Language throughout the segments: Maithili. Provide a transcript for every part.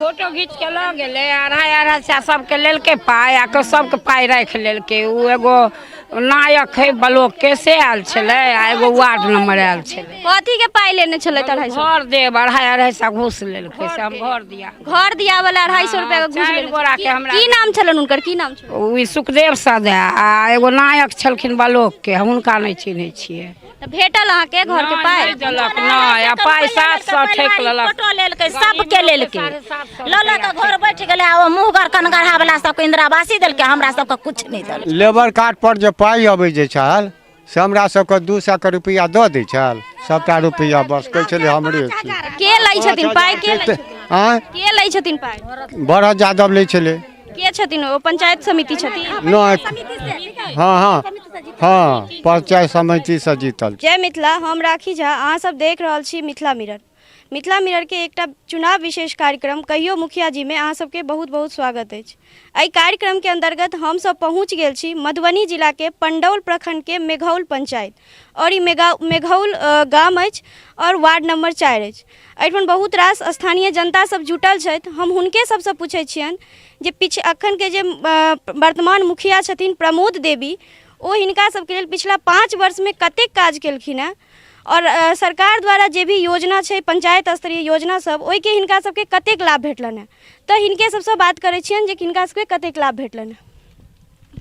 फोटो घीच के लऽ गेलै। अढ़ाई अढ़ाई सए सबके लेलकै पाइ आ के सबके पाइ राखि लेलकै। ओ एगो नायक है ब्लॉक के से आयल छलै आ एगो वार्ड नंबर आयल छलै। कथी के पाइ लेने छलै 250? घर देब, अढ़ाई अढ़ाई सए घूस लेलकै से हम घर दिया। घर दिया वाला 250 रुपया के घूस चारि लेने गोरा के हमरा। की नाम छलनि हुनकर, की नाम छलनि? ओ ई सुखदेव सदय आ एगो नायक छलखिन ब्लॉक के, हम हुनका नहि चिन्है छियै। तऽ भेटल अहाँके घर के पाइ? नहि देलक, नहि। आ पाइ 700 ठकि लेलक। फोटो लेलकै, सबके लेलकै, लऽ लऽ कऽ घर बैठ गेलै आ ओ मुँहगर कनगढ़ा वाला सबके इंदिरा आवासी देलकै, हमरा सबके कुछ नहि देलकै। लेबर कार्ड पर जे पाइ अबै जे छल से हमरा सबके 200 के रुपैआ दऽ दै छल, सबटा रुपैआ बस कहै छलै हमरे छी। के लै छथिन पाइ? के लै छथिन? आँय? के लै छथिन पाइ? भरत यादव लै छलै। के छथिन ओ? पंचायत समिति छथिन? नहि, हँ हँ हँ, पंचायत समितिसँ जीतल। जय मिथिला, हम राखी झा, अहाँ सब देख रहल छी मिथिला मिरर। मिथिला मिरर के एकटा चुनाव विशेष कार्यक्रम कहियो मुखिया जी में अहाँ सबके बहुत बहुत स्वागत अछि। एहि कार्यक्रम के अंतर्गत हम सब पहुँच गेल छी मधुबनी जिला के पंडौल प्रखंड के मेघौल पंचायत और ई मेघौल गाम अछि और वार्ड नंबर 4 अछि। एहिठाम बहुत रास स्थानीय जनता सब जुटल छथि। हम हुनके सबसँ पूछै छियनि जे पिछ अखनके जे वर्तमान मुखिया छथिन प्रमोद देवी, ओ हिनका सबके लेल पिछला 5 वर्षमे कतेक काज केलखिन हेँ और सरकार द्वारा जे भी योजना छै, पंचायत स्तरीय योजना सब, ओहिके हिनका सबके कतेक लाभ भेटलनि हेँ। तऽ हिनके सबसँ बात करै छियनि जे हिनका सबके कतेक लाभ भेटलनि हेँ।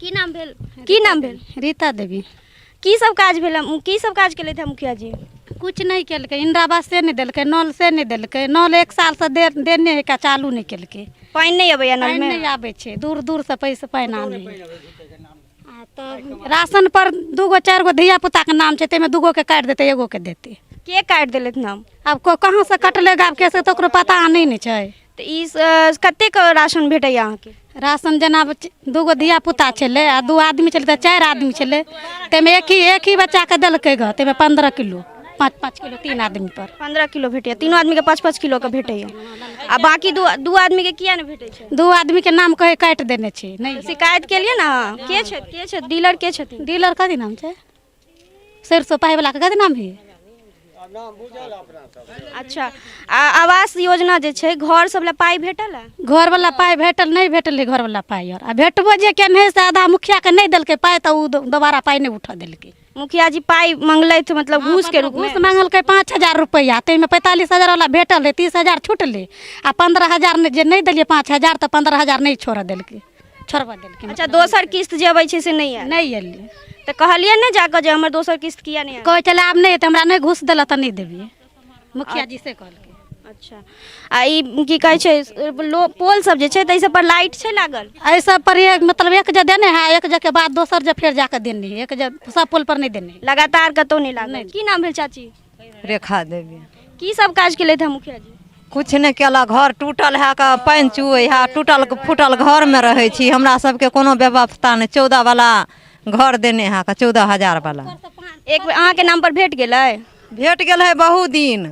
की नाम भेल? की नाम भेल? रीता देवी। की सब काज भेल? की सब काज केलथि हेँ मुखिया जी? कुछ नहि केलकै। इंदिरा आवास से नहि देलकै, नल से नहि देलकै। नल 1 सालसँ देने है, चालू नहि केलकै। पानि नहि अबैया नलमे? पानि नहि आबै छै, दूर दूरसँ पैसा पानि आनै है। आ तऽ राशन पर 2 गो 4 गो धिया पुताके नाम छै, ताहिमे 2 गो के काटि देतै, 1 गो के देतै। के काटि देलथि नाम? आब कहाँसँ कटलै आब के से तऽ ओकरो पता नहि ने छै। तऽ ई कतेक राशन भेटैया अहाँके? राशन जेना 2 गो धिया पुता छलै आ 2 आदमी छलै तऽ 4 आदमी छलै, ताहिमे एक ही बच्चाके देलकै गऽ, ताहिमे 15 किलो, 5-5 किलो 3 आदमी पर। 15 किलो भेटैया, तीनों आदमीके 5-5 किलोके भेटैया। आ बाकी दू आदमीके किया नहि भेटै छै? 2 आदमीके नाम कहे काटि देने छै। नहि शिकायत केलियै ने अहाँ? के छै, के छै डीलर? के छथिन डीलर? कथी नाम छै? सरिसो पाही वाला के कथी नाम है? अच्छा, आ आवास योजना जे छै, घर सब लए पाइ भेटल है? घर वाला पाइ भेटल नहि? भेटल है घर वाला पाइ। आर आ भेटबो जे केने से आधा मुखिया के नहि देलकै पाइ, तऽ ओ दोबारा पाइ नहि उठऽ देलकै। मुखिया जी पाइ मंगलथि, मतलब घूस के रूप में? घूस मांगलकै 5000 रुपैआ, ताहिमे 45,000 वाला भेटल रहै, 30,000 छुटलै आ 15,000 जे नहि देलियै 5000, तऽ 15,000 नहि छोड़ऽ देलकै, छोड़बऽ देलकै। अच्छा, दोसर किस्त जे अबै छै से नहि आयल? नहि एलै। तऽ कहलियै ने जाकऽ जे हमर दोसर किस्त किया नहि आयल? कहै छलै आब नहि हेतै, हमरा नहि घूस देलक तऽ नहि देबियै, मुखिया जी से कहलकै। अच्छा, आ ई की कहै छै पोल सब जे छै, ताहि सब पर लाइट छै लागल? एहि सब पर एक मतलब एक जे देने है, एक जे के बाद दोसर जे फेर जाके देने है, एक जे सब पोल पर नहि देने है। लगातार कतौ नहि लागल। की नाम भेल चाची? रेखा देवी। की सब काज केलथि हँ मुखिया जी? कुछ नहि केलक। घर टूटल है के पानि चुऐ है, टूटल फूटल घरमे रहै छी, हमरा सबके कोनो व्यवस्था नहि। 14 वाला घर देने है के, 14,000 वाला। एक बेर अहाँके नाम पर भेट गेलै? भेट गेल है बहुत दिन।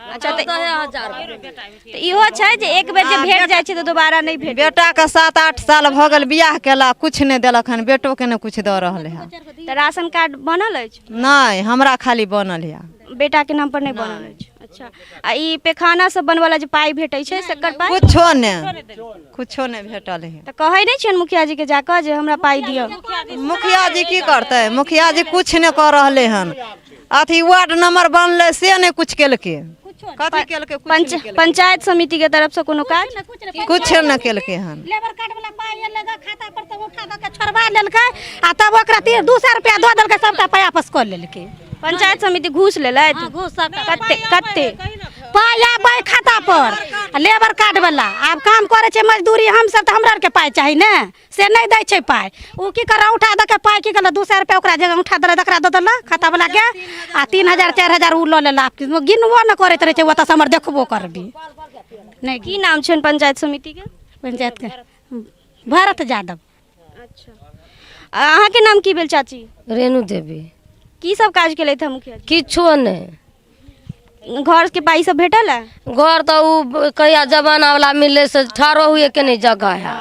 अच्छा, तऽ इहो छै जे एक बेर जे भेट जाइ छै तऽ दोबारा नहि भेट। बेटाके 7-8 साल भऽ गेल बियाह केला, कुछ नहि देलक हन, बेटोके नहि कुछ दऽ रहल है। तऽ राशन कार्ड बनल अछि? नहि, हमरा खाली बनल है। बेटाके नाम पर नहि बनल अछि। अच्छा, आ ई पैखाना सब बनबऽ जे पाइ भेटै छै सेकर पाइ? कुछो नहि, कुछो नहि भेटल है। तऽ कहै नहि छियनि मुखिया जी के जाकऽ जे हमरा पाइ दिअ? मुखिया जी की करतै? मुखिया जी कुछ नहि कऽ रहलै हन। अथी वार्ड नंबर बनलै से नहि कुछ केलकै, कथी केलकै? पंचायत समिति के तरफ से कोनो काज? कुछ नहि केलकै हन। लेबर कार्ड वाला पाइ एलै गऽ खाता पर, तब उठा दऽ के छोड़बा लेलकै आ तब ओकरा 200 रुपया दऽ देलकै, सबटा पाइ आपस कऽ लेलकै। पंचायत समिति घूस लेलथि? घूस सबटा। कते कते पाइ आबै खाता पर लेबर कार्ड वाला? आब काम करै छै मजदूरी हमसब तऽ हमरा आरके पाइ चाही ने, से नहि दै छै पाइ। ओ की कर उठा दऽ के पाइ की करलक, 200 रुपया ओकरा जगह उठा देलक, तकरा दऽ देलक खाता वाला के आ 3000 4000 ओ लऽ लेलक। गिनबो नहि करैत रहै छै, ओतऽ से हमर देखबो करबी नहि। की नाम छनि पंचायत समिति के? पंचायत के भरत यादव। अच्छा, आ अहाँके नाम की भेल चाची? रेणु देवी। की सब काज केलथि हँ मुखिया जी? किछो नहि। घर के पाइ सब भेटल है? घर तऽ ओ कहिया जमाना वाला मिललै से ठाढ़ो हुए के नहि जगह है।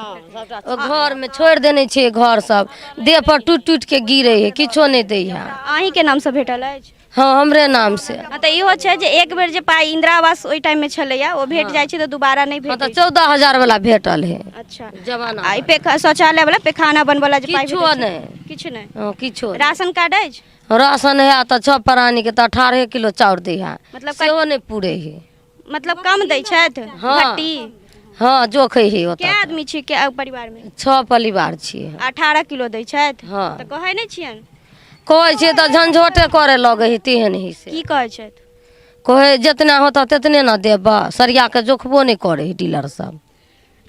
ओ घर में छोड़ि देने छियै, घर सब देह पर टूटि टूटि के गिरे है, किछो नहि दै है। अहीं के नाम से भेटल अछि? हँ, हमरे नाम से। हँ, तऽ इहो छै जे एक बेर जे पाइ इंदिरा आवास ओहि टाइम मे छलैया ओ भेट जाइ छै तऽ दोबारा नहि हँ, तऽ भेटै। 14,000 वाला भेटल है। अच्छा। जमाना आ ई शौचालय वाला, पैखाना बनबला जे पाइ किछो भेटै छै? नहि। किछु नहि? हँ, किछो नहि। राशन कार्ड अछि? राशन है तऽ 6 प्राणी के तऽ 18 किलो चाउर दै है। मतलब सेहो नहि पूरे है। मतलब कम दै छथि? हँ। घट्टी। हँ, जोखै है ओतऽ। कै आदमी छी के परिवार मे? 6 परिवार छियै। 18 किलो दै छथि? हँ। तऽ कहै नहि छियनि? कहै छियै तऽ झंझटे करे लगै है, तेहन है से। की कहै छथि? कहै जितना होतऽ तेतने ने देबऽ, सरिया के जोखबो नहि करै है डीलर सब।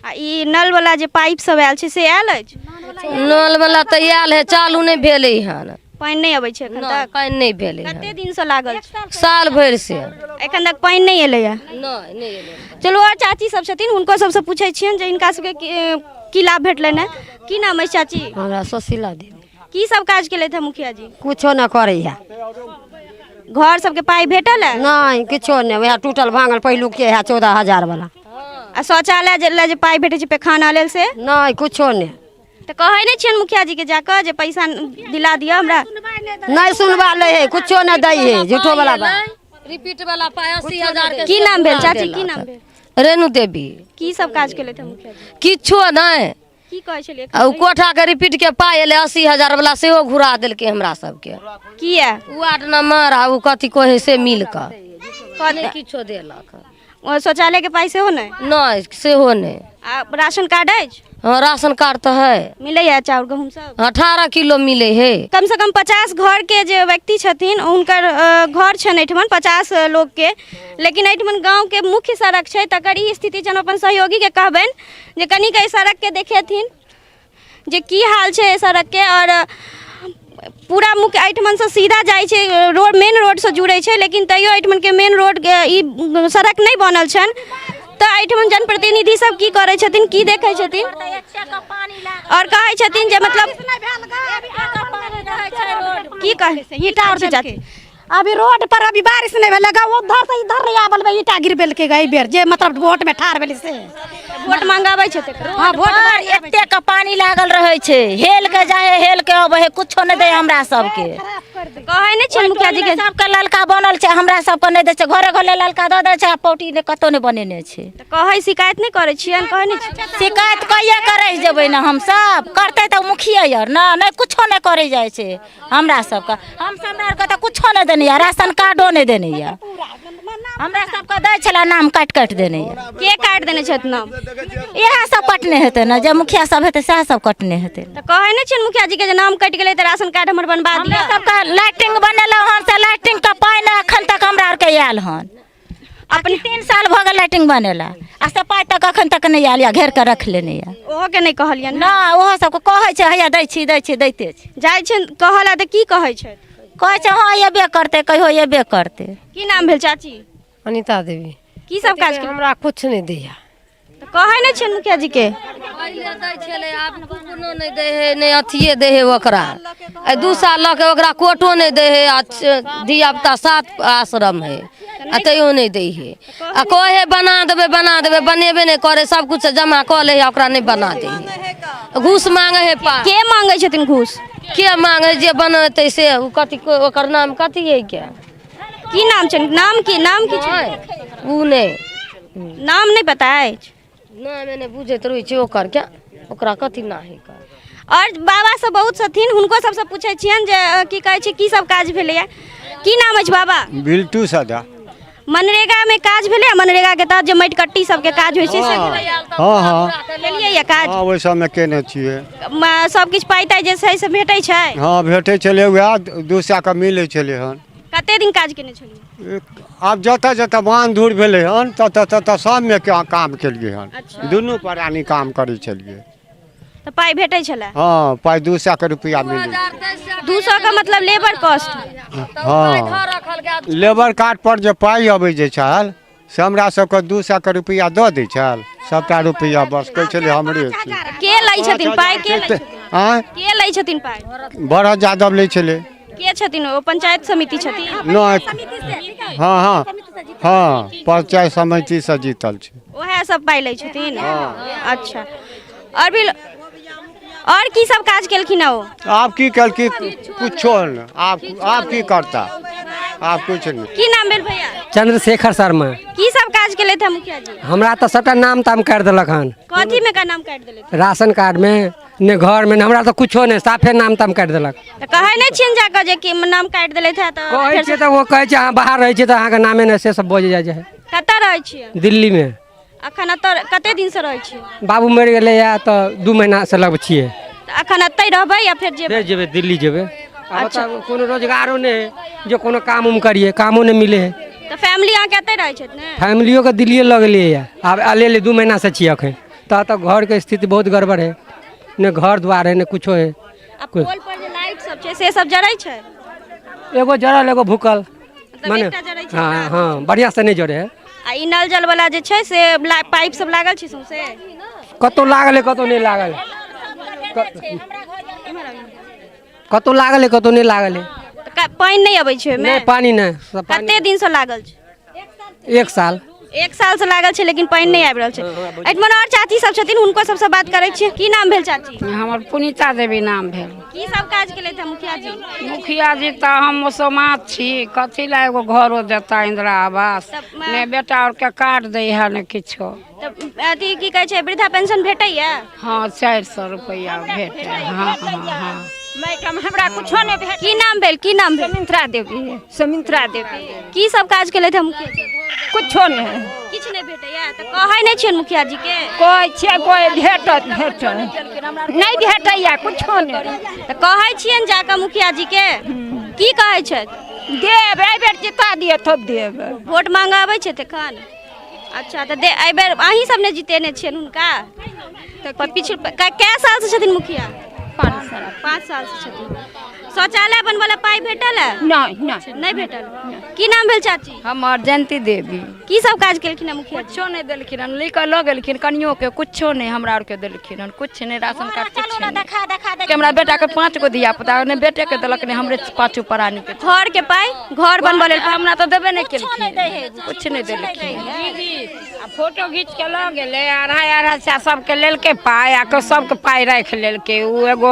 आ ई नल वाला जे पाइप सब आयल छै से आयल अछि? नल वाला तऽ आयल है, चालू नहि भेलै हन। पानि नहि अबै छै एखन तक? पानि नहि भेलै हन। कते दिन से लागल छै? साल भरि से। एखन तक पानि नहि एलैया? नहि, नहि एलै। चलू, आओर चाची सब छथिन, हुनको सबसँ पूछै छियनि जे हिनका सबके की लाभ भेटलनि हँ। की नाम अछि चाची? हमरा सुशीला देवी। की सब काज केलथि हँ मुखिया जी? कुछो नहि करैया। घर सबके पाइ भेटल है? नहि, किछो नहि, वएह टूटल भांगल पहिलुके है 14,000 वाला। आ शौचालय जे लए जे पाइ भेटै छै पैखाना लेल से? नहि, कुछो नहि। तऽ कहै नहि छियनि मुखिया जी के जाकऽ जे पैसा दिला दिअ हमरा? नहि सुनबा लै है, कुछो नहि दै है, झूठो वाला बात। रिपीट वाला पाइ 80,000 के। की नाम भेल चाची, की नाम भेल? रेणु देवी। की सब काज केलथि हँ मुखिया जी? किछो नहि। की कहै छलियै? आ ओ कोठा के रिपीट के पाइ एलै 80,000 वाला, सेहो घुरा देलकै हमरा सबके। किया? वार्ड नंबर आ ओ कथी कहै से मिल कऽ नहि किछो देलक। ओ शौचालय के पाइ सेहो नहि? नहि, सेहो नहि। आ राशन कार्ड अछि? हँ, राशन कार्ड तऽ है। मिलैया चाउर गहूँम सब? 18 किलो मिलै है। कम से कम 50 घर के जे व्यक्ति छथिन हुनकर घर छनि एहिठमन 50 लोग के, लेकिन एहिठमन गाँव के मुख्य सड़क छै तकर ई स्थिति छनि। अपन सहयोगी के कहबनि जे कनिक एहि सड़क के देखेथिन जे की हाल छै एहि सड़क के। और पूरा मुख्य एहिठमन से सीधा जाइ छै रोड, मेन रोडसँ जुड़ै छै, लेकिन तैयो एहिठमन के मेन रोड के ई सड़क नहि बनल छनि। तऽ एहिठमन जनप्रतिनिधि सब की करै छथिन, की देखै छथिन? और कहै छथिन जे मतलब की कहै ईंटा और चाची? अभी रोड पर अभी बारिश नहीं भेलै गा, उधर से इधर नहीं आवल बे, ईंटा गिरबेलकै गा एहि बेर जे मतलब वोट में ठाढ़ भेलै से। वोट मंगाबै छथिन? हाँ, वोट पर एतेक पानी लागल रहै छै, हेल के जाइ है, हेल के अबै है, कुछो नहि दै हमरा सबके। कहै नहि छै मुखिया जी के? सबके ललका बनल छै, हमरा सबके नहि दै छै। घरे घरे ललका दऽ दै छै आ पौटी नहि कतौ नहि बनेने छै। तऽ कहै शिकायत नहि करै छियनि? कहै नहि छियनि? शिकायत कहिये करै जेबै ने हमसब, करतै तऽ मुखिये आर ने। नहि, कुछो नहि करै जाइ छै हमरा सबके। हम हमरा आरके तऽ कुछो नहि देने यऽ, राशन कार्डो नहि देने यऽ। हमरा सबके दै छलै, नाम काटि काटि देने यऽ। के काटि देने छथि नाम? इएह सब कटने हेतै ने, जे मुखिया सब हेतै सएह सब कटने हेतै। तऽ कहै नहि छियनि मुखिया जी के जे नाम कटि गेलै तऽ राशन कार्ड हमर बनबा दिअ? हमरा सबके लाइटिंग बनेलहुँ हन से लाइटिंग के पानि एखन तक हमरा आरके आयल हन। अपने 3 साल भऽ गेल लाइटिंग बनेला आ से पाइ तक एखन तक नहि आयल यऽ, घेर के रख लेने यऽ। ओहो के नहि कहलियनि? नहि, ओहो सबके कहै छै हैया दै छी दै छी, दैते छै। जाइ छियनि कहऽ लए तऽ की कहै छथि? कहै छै हँ एबे करतै, कहियो एबे करतै। की नाम भेल चाची? अनिता देवी। की सब काज केलहुँ? हमरा कुछ नहि दैया। तऽ कहै नहि छियनि मुखिया जी के? पहिले दै छलै, आब कुपनो नहि दै है, नहि अथिये दै है ओकरा। एहि 2 साल लऽ के ओकरा कोटो नहि दै है। आ धिया पुता 7 आश्रम है आ तैयो नहि दै है। आ कहै है बना देबै बना देबै, बनेबे नहि करै, सब कुछ जमा कऽ लै है, ओकरा नहि बना दै है। घूस मांगे है पाइ। के मांगे छथिन घूस? के मांगे, जे बनेतै से। ओ कथी ओकर नाम कथी है के? की नाम छनि? नाम की, नाम की छै? ओ नहि नाम नहि पता अछि? नाम नहि बुझैत रहै छै ओकर, के ओकरा कथी ना है के। और बाबा सब बहुत छथिन, हुनको सबसँ पूछै छियनि जे की कहै छै की सब काज भेलैया। की नाम अछि बाबा? बिल्टू सदा। मनरेगा में काज भेलै? मनरेगा के तहत जे माटि कट्टी सबके काज होइ छै से? हँ हँ। केलियै या काज? हँ, ओहि सबमे केने छियै। सब किछु पाइ ताइ जे छै से भेटै छै? हँ, भेटै छलै, वएह 2 सए के मिलै छलै हन। कते दिन काज केने छलियै? आब जतऽ जतऽ बान्ह धूर भेलै हन ततऽ ततऽ सबमे काम केलियै हन। दुनू प्राणी काम करै छलियै। तऽ पाइ भेटै छलै? हँ, पाइ 2 सए के रुपैआ मिलै। 200 के मतलब लेबर कॉस्ट? हँ, लेबर कार्ड पर जे पाइ अबै जे छल से हमरा सबके 2 सए के रुपैआ दऽ दै छल, सबटा रुपैआ बस कहै छलै हमरे छी। के लै छथिन पाइ? के लै छथिन? आँय? के लै छथिन पाइ? भरत यादव लै छलै। के छथिन ओ? पंचायत समिति छथिन? नहि, हँ हँ हँ, पंचायत समिति से जीतल छै। ओएह सब पाइ लै छथिन? अच्छा, और भी और की सब काज केलखिन ओ? आब की केलखिन? कुछो नहि। आब आब की करता? आब किछु नहि। की नाम भेल भैया? चंद्रशेखर शर्मा। की सब काज केलथि हँ मुखिया जी? हमरा तऽ सबटा नाम ताम काटि देलक हन। कथी में का नाम काटि देलथि? राशन कार्ड में, ने घर में, ने हमरा तऽ कुछो नहि, साफे नाम ताम काटि देलक। तऽ कहै नहि छियनि जाकऽ जे कि नाम काटि देलथि हँ? तऽ कहै छियै तऽ ओ कहै छै अहाँ बाहर रहै छियै तऽ अहाँके नामे नहि, से सब बजै जाइ छै। कतऽ रहै छियै? दिल्ली में। अखन एतऽ कते दिनसँ रहै छियै? बाबू मरि गेलैया तऽ 2 महीनासँ लग छियै। तऽ अखन एतै रहबै या फेर जेबै? फेर जेबै, दिल्ली जेबै। अच्छा, कोनो रोजगारो नहि है जे कोनो काम उम करियै, कामो नहि मिले है। तऽ फैमिली अहाँके एतै रहै छथि ने? फैमिलियोके दिल्लिए लऽ गेलियै। आब अलेले 2 महीनासँ छियै अखन। तऽ घरके स्थिति बहुत गड़बड़ है, ने घर द्वार है ने कुछो है। आ पोल पर जे लाइट सब छै से सब जरै छै? एगो जरल एगो भूकल, मने हाँ हाँ बढ़िआँ से नहि जरे है। आ ई नल जल वाला जे छै से पाइप सब लागल छै सौंसे? कतौ लागल है, कतौ नहि लागल है। कतौ लागल है, कतौ नहि लागल है। पानि नहि अबै छै ओहिमे? नहि, पानि नहि। कते दिनसँ लागल छै? 1 साल। 1 सालसँ लागल छै लेकिन पानि नहि आबि रहल छै। एहिठमन आओर चाची सब छथिन, हुनको सबसँ बात करै छियै। की नाम भेल चाची? हमर पुनीता देवी नाम भेल। की सब काज केलथि हँ मुखिया जी? मुखिया जी तऽ हम मुसलमान छी, कथी लए एगो घरो देता इंदिरा आवास, ने बेटा आरके कार्ड दै है ने किछो। तऽ अथी की कहै छै, वृद्धा पेंशन भेटैया? हाँ, 400 रुपैआ भेटै। हाँ हाँ हाँ। मैडम हमरा कुछो नहि भेट। की नाम भेल? की नाम भेल? सुमित्रा देवी। सुमित्रा देवी। की सब काज केलथि हँ मुखिया जी? कुछो नहि। किछु नहि भेटैया? तऽ कहै नहि छियनि मुखिया जी के? कहै छियै, कोइ भेटत भेटत, नहि भेटैया कुछो नहि। तऽ कहै छियनि जाकऽ मुखिया जी के? की कहै छथि? देब, एहि बेर जिता दिअ तब देब। वोट मांगऽ अबै छथि एखन? अच्छा, तऽ एहि बेर अहीं सब ने जितेने छियनि हुनका? तऽ पिछल कै साल से छथिन मुखिया? 5 साल। 5 साल से छथिन। शौचालय बनबै लए पाइ भेटल है? नहि नहि नहि भेटल। की नाम भेल चाची? हमर जयंती देवी। की सब काज केलखिन हँ मुखिया? कुछो नहि देलखिन हन, लिख लऽ गेलखिन कनियो के, कुछो नहि हमरा आरके देलखिन हन, कुछ नहि, राशन कार्ड कुछ नहि। हमरा बेटा के 5 गो धिया पुता, ने बेटे के देलक ने हमरे 5 प्राणी के। घर के पाइ, घर बनबै लेल हमरा तऽ देबे नहि केलखिन, कुछ नहि देलखिन। आ फोटो घीच के लऽ गेलै, 250-250 सबके लेलकै पाइ, आ सबके पाइ राखि लेलकै। ओ एगो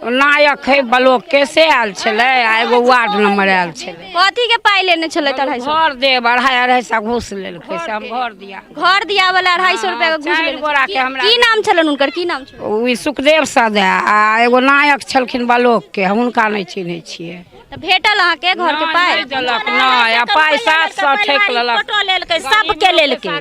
नायक है ब्लॉक के से आयल छलै, आ एगो वार्ड नंबर आयल छलै। कथी के पाइ लेने छलै 250? घर देब, 250-250 घूस लेलकै, से हम घर दिया। घर दिया वाला 250 रुपया के घूस लेने। गोरा के हमरा की नाम छलनि हुनकर? की नाम छलनि? ओ सुखदेव सदा, आ एगो नायक छलखिन ब्लॉक के, हम हुनका नहि चिन्है छियै। तऽ भेटल अहाँके घर के पाइ? नहि देलक, नहि, आ पाइ 700 ठकि लेलक। फोटो लेलकै, सबके लेलकै,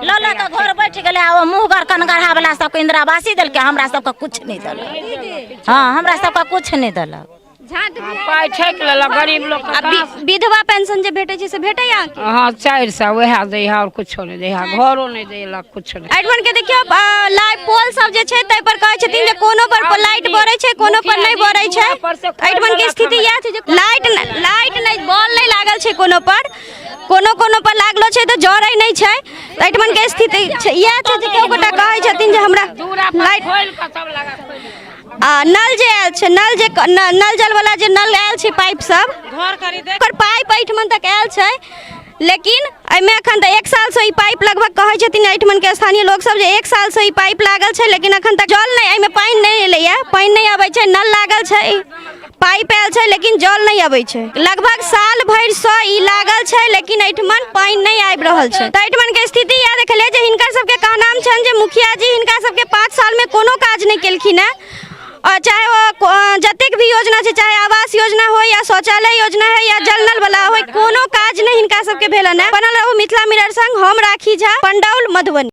लऽ लऽ कऽ घर बैठ गेलै। आ ओ मुँहगर कनगढ़ा वाला सबके इंदिरा आवासी देलकै, हमरा सबके कुछ नहि देलक। हाँ, हमरा सबके कुछ नहि देलक। पाइ ठकि लेलक गरीब लोक। आ विधवा पेंशन जे भेटै छै से भेटैया अहाँके? हाँ, 400 वएह दै है, आओर कुछो नहि दै है, घरो नहि देलक, कुछो नहि। एहिठमन के देखियौ लाइट पोल सब जे छै ताहि पर कहै छथिन जे कोनो पर लाइट बरै छै, कोनो पर नहि बरै छै। एहिठमन के स्थिति इएह छै जे लाइट नहि, बॉल नहि लागल छै कोनो पर, कोनो कोनो पर लागलो छै तऽ जरै नहि छै। एहिठमन के स्थिति इएह छै जे केओ गोटा कहै छथिन जे हमरा लाइट आ नल जे आयल छै, नल जे नल जल वाला जे नल आयल छै पाइप सब, ओकर पाइप एहिठमन तक आयल छै, लेकिन एहिमे एखन तऽ 1 सालसँ ई पाइप लगभग कहै छथिन एहिठमन के स्थानीय लोक सब जे 1 सालसँ ई पाइप लागल छै, लेकिन एखन तक जल नहि, एहिमे पानि नहि एलैया, पानि नहि अबै छै। नल लागल छै, पाइप आयल छै, लेकिन जल नहि अबै छै। लगभग साल भरिसँ ई लागल छै, लेकिन एहिठमन पानि नहि आबि रहल छै। तऽ एहिठमन के स्थिति इएह देखलियै जे हिनकर सबके कहनाम छनि जे मुखिया जी हिनका सबके 5 सालमे कोनो काज नहि केलखिन हेँ। और चाहे वो जतेक भी योजना छै, चाहे आवास योजना हो या शौचालय योजना है या जल नल वाला हो, कोनो काज नहि हिनका सबके भेलनि हेँ। बनल रहू मिथिला मिरर संग, हम राखी झा, पंडौल, मधुबनी।